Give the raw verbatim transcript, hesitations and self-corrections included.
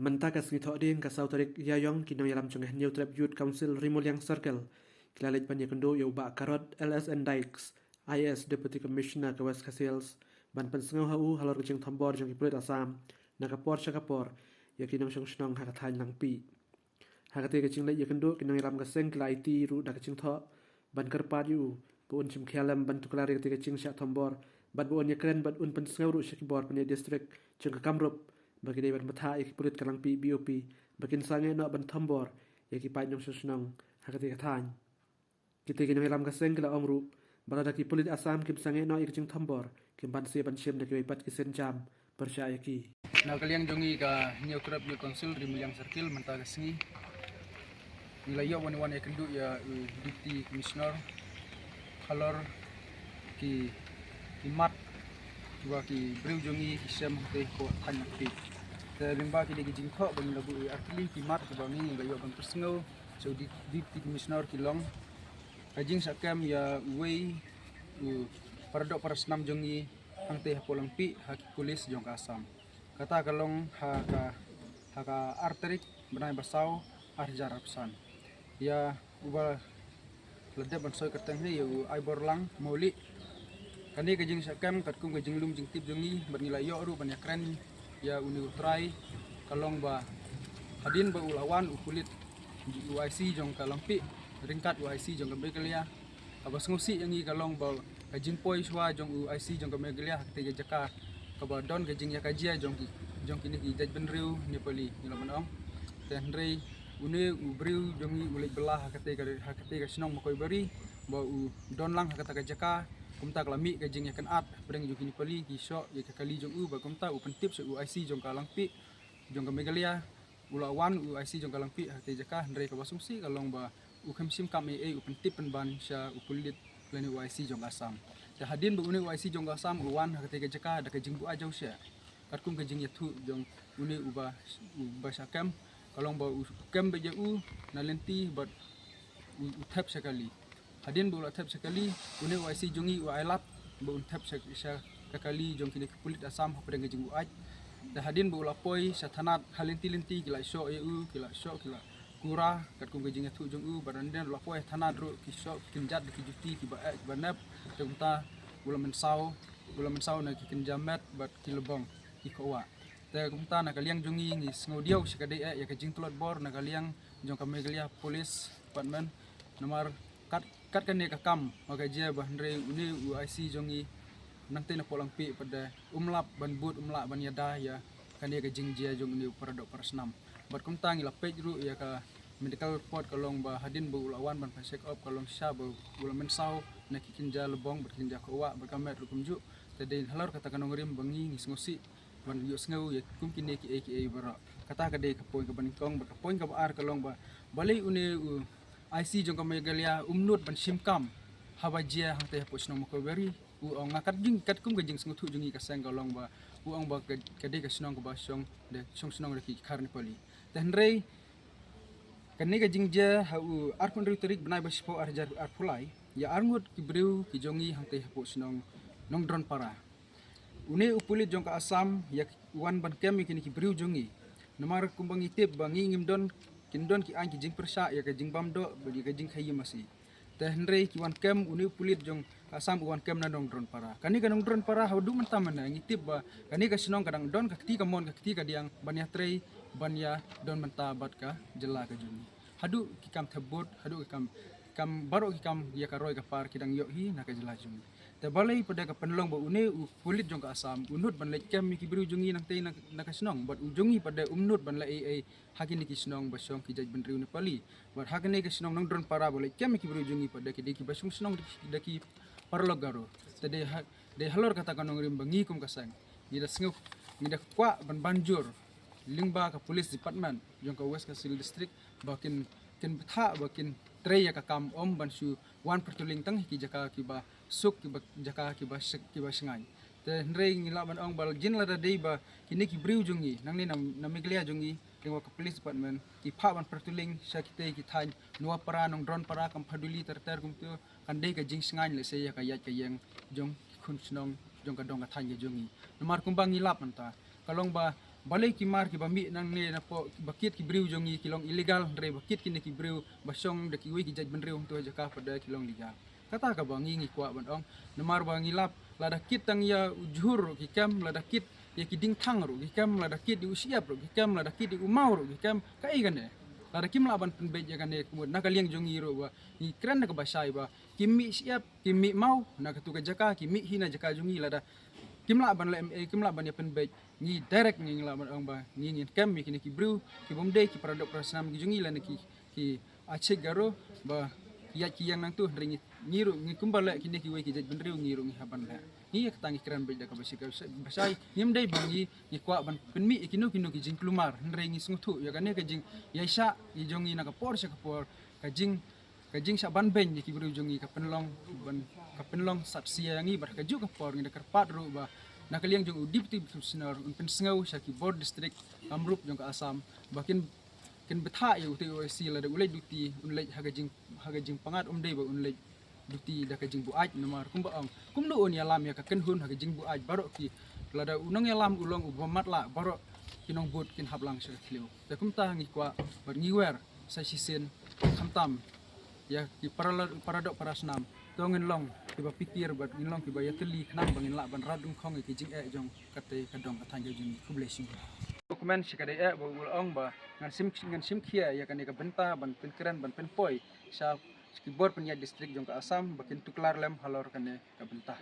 Mynta ka sngi Thohdieng ka saw tarik Ïaïong, ki nongïalam jong ka Hynñiewtrep Youth Council Ri Muliang Circle ki la leit ban ïakynduh ïa u Bah Karot L S N Dykes, I A S Deputy Commissioner ka West Khasi Hills, ban pynsngew ha u halor ka jingthombor jong ki pulit Assam na ka por sha ka por ïa ki nongshong shnong ha ka thaiñ Langpih. Ha katei ka jingleit ïakynduh, ki nongïalam ka seng ki la aiti ruh da ka jingthoh ban kyrpad ïa u ba un shim khia lem ban tuklar ïa katei ka jingshah thombor, bad ba un ïakren bad un pynsngew ruh sha ki bor pynïaid district jong ka Kamrup ba ki dei ban bthah ïa ki pulit ka Langpih B O P ba kin sangeh noh ban thombor ïa ki paid nongshong shnong ha katei ka thaiñ. Kitei ki nongïalam ka seng ki la ong ruh ba lada ki pulit Assam kim sangeh noh ïa ka jingthombor, kim banse ban shim da kiwei pat ki sienjam pyrshah ïa ki. Na ka liang jong ngi ka Hynñiewtrep Youth Council Ri Muliang Circle, mynta ka sngi ngi la ïoh wan wan ïakynduh ïa u Deputy Commissioner halor ki, ki mat kiba ki briew jong ngi ki shem hangtei hapoh thaiñ Langpih. Te lyngba kine ki jingthoh ba ngi la buh ïa artylli ki mat kiba ngi, ngi la ïoh ban pynsngew sha u Deputy Commissioner ki long ka jingshah kem ïa uwei u paradoh parasnam jong ngi hangtei hapoh Langpih ha ki pulit jong ka Assam. Kata ka long ha ka, ha ka ar tarik bnai ba saw, ar hajar arphew san. Ïa uba la dep ban soi kyrteng hi ïa u Aiborlang Mawlieh. Kane ka jingshah kem katkum ka jinglum jingtip jong ngi bad ngi la ïoh ruh ban ïakren ïa une u trai, ka long ba hadien ba u la wan u pulit, u I C jong ka Langpih ryngkat u I C jong ka Meghalaya, kaba sngewsih ïa ngi ka long ba ka jingpoi shuwa jong u I C jong ka Meghalaya ha katei ka jaka kaba don ka jingïakajia jong ki, jong kine ki jaitbynriew Nepali, ngi lah ban ong. Te hynrei une u briew jong ngi u leit bylla ha katei ka, ha katei ka shnong Makoibari, ba u don lang ha kata ka jaka. Kumta ka la mih ka jingïakynad hapdeng jong ki Nepali, ki shoh ïa ka kali jong u, bad kumta u pyntip sha u I C jong ka Langpih jong ka Meghalaya. U la wan u I C jong ka Langpih ha katei ka jaka, hynrei kaba sngewsih ka long ba u khlem shim kam ei ei, u pyntip pynban sha u pulit lane u I C jong ka Assam. Te hadien ba une u I C jong ka Assam u wan ha katei ka jaka da ka jingbuaid jauh shai, katkum ka jingïathuh jong une uba, uba shah kem, ka long ba u kem beit ïa u na lynti bad u, u thep sha kali. Hadien ba u la thep sha kali, une u I C jong ngi u ailad ba un thep sha, sha ka kali jong kine ki pulit Assam hapdeng ka jingbuaid. Te hadien ba u la poi sha thanat ha lynti lynti ki la shoh ïa u, ki la shoh, ki la kura katkum ka jingïathuh jong u, bad hadien u la poi thanat ruh ki shoh, ki kynjat da ki juti kiba eh kiba nep. Te kumta u la mynsaw, u la mynsaw na ki kynja met bad ki lbong, ki khohwah. Te kumta na ka liang jong ngi ngi sngewdiaw shikatdei eh ïa ka jingtlot bor na ka liang jong ka Meghalaya Police Department. Namar kat, kat kane ka kam ma ka jia ba hynrei une u I C jong ngi nangtei na Langpih pat de um lap ban bud, um lah ban ïada ïa kane ka jingjia jong une u paradoh parasnam. Bad kumta ngi la peit ruh ïa ka medical report, ka long ba hadien ba u la wan ban check up, ka long shisha ba u la mynsaw na ki kynja lbong bad kynja khohwah bad ka met ruh kumjuh. Te dei halor kata ka nongrim ba ngi ngi sngewsih ban ïohsngew ïa kum kine kiei kiei baroh. Kata ka dei ka point kaba nyngkong. Bad ka point kaba ar ka long ba balei une u I C jong ka Meghalaya um nud ban shim kam haba jia hangtei hapoh shnong Makoibari. U ong, nga kat jing, katkum ka jingsngewthuh jong ngi ka seng, ka long ba u ong ba ka, ka dei ka shnong kaba shong de, shong shnong da ki khar Nepali. Te hynrei kane ka jingjia ha u arphew hynriew tarik bnai ba shiphew, ar hajar arphew lai, ïa arngut ki briew ki jong ngi hangtei hapoh shnong Nongdronpara. Une u pulit jong ka Assam ïa wan ban kem ïa kine ki briew jong ngi. Namar kumba ngi tip ba ngi ngim don, kim don ki aiñ ki jingpyrshah ïa ka jingbam doh bad ïa ka jingkhaïi masi. Te hynrei ki wan kem, une u pulit jong ka Assam u wan kem na Nongdronpara. Kane ka Nongdronpara haduh mynta mynne ngi tip ba kane ka shnong ka dang don ka kti kamon ka kti kadiang ban ïatrei ban ïadon bynta bad ka jylla ka jong ngi. Haduh ki kam thep vote, haduh ki kam, kam baroh ki kam ïa ka roi ka par ki dang ïoh hi na ka jylla jong ngi. Te balei pat de ka pynlong ba une u pulit jong ka Assam u nud ban leit kem ïa ki briew jong ngi nangtei na, na ka shnong, bad u jong ngi pat de um nud ban leit ei ei ha kine ki shnong ba shong ki jaitbynriew Nepali. Bad ha kane ka shnong Nongdronpara ba leit kem ïa ki briew jong ngi pat de ki dei kiba shong shnong da ki, da ki paralok Garo. Te dei ha, dei halor kata ka nongrim ba ngi kum ka seng ngi da sngew, ngi da kwah ban ban jur lyngba ka police department jong ka West Khasi Hills District ba kin, kin bthah ba kin trei ïa ka kam, ym ban shu wan patrolling tang ha ki jaka kiba suk, kiba jaka kiba sh-, kiba shngaiñ. Te hynrei ngi lah ban ong ba jin lada dei ba kine ki briew jong ngi nangne na, na Meghalaya jong ngi lyngba ka police department ki phah ban patrolling sha kitei ki thaiñ Nuapara, Nongdronpara, Kamphaduli ter ter kumto, kan dei ka jingshngaiñ lehse ïa ka ïaid ka ïeng jong ki khun shnong jong ka dong ka thaiñ ka jong ngi. Namar kumba ngi lap mynta ka long ba Balei ki mar kiba mih nangne napoh, ba kit ki briew jong ngi ki long illegal, hynrei ba kit kine ki briew ba shong da kiwei ki jaitbynriew hangto ha jaka pat de ki long legal. Kata kaba ngi ngi kwah ban ong. Namar ba ngi lap, lada kit tang ïa u jhur ruh ki kem, lada kit ïa ki diengthang ruh ki kem, lada kit ïa u shyiap ruh ki kem, lada kit ïa u maw ruh ki kem, kaei kane? Lada kim lah ban pynbeit ïa kane, kumta na ka liang jong ngi ruh ba ngi kren da kaba shai ba kim mih shyiap, kim mih maw na katu ka jaka, kim mih hi na jaka jong ngi. Lada kim lah ban leh, eh, kim lah ban ïa pynbeit, ngi direct ngi lah ban ong ba ngi ngin kem ïa kine ki briew ki bym dei ki para doh para snam ki jong ngi lane ki, ki Achik Garo ba ki ïaid ki ïeng nangtu, hynrei ngi, ngi ruh ngi kumba leh kine kiwei ki jaitbynriew, ngi ruh ngi hap ban leh. Ngi ïa kata ngi kren beit da kaba shai, kaba shai. Ngim dei ba ngi, ngi kwah ban pynmih ïa kino kino ki jingkulmar, hynrei ngi sngewthuh ïa kane ka jingïaishah ïa jong ngi na ka por sha ka por, ka jing, ka jingshah ban beiñ ïa ki briew jong ngi ka pynlong ban, ka pynlong sat sia ïa ngi. Bad ha kajuh ka por ngi da kyrpad ruh ba na ka liang jong u Deputy Commissioner un pynsngew sha ki bor district Kamrup jong ka Assam ba kin, kin bthah ïa uta u OIC lada u leit duty un leit ha ka jing, ha ka jingpyngngad, um dei ba un leit duty da ka jingbuaid. Namar kumba ong, kumno un ïalam ïa ka kynhun ha ka jingbuaid baroh ki, lada u nongïalam u long uba matlah, baroh ki nongbud kin hap lang sha ka thliew. Te kumta ngi kwah bad ngi wer sa shisien khamtam ïa ki para, para doh para snam. To ngin long kiba pitir bad ngin long kiba ïatylli khnang ba ngin lah ban rat dyngkhong ïa ki jingeh jong kata ka dong ka thaiñ ka jong ngi. Khublei shibun. Kumne shi ka dei eh ba u la ong ba ngan shim, ngan shim khia ïa kane ka bynta ban pynkren ban pynpoi sha ki bor pynïaid district jong ka Assam ba kin tuklar lem halor kane ka bynta.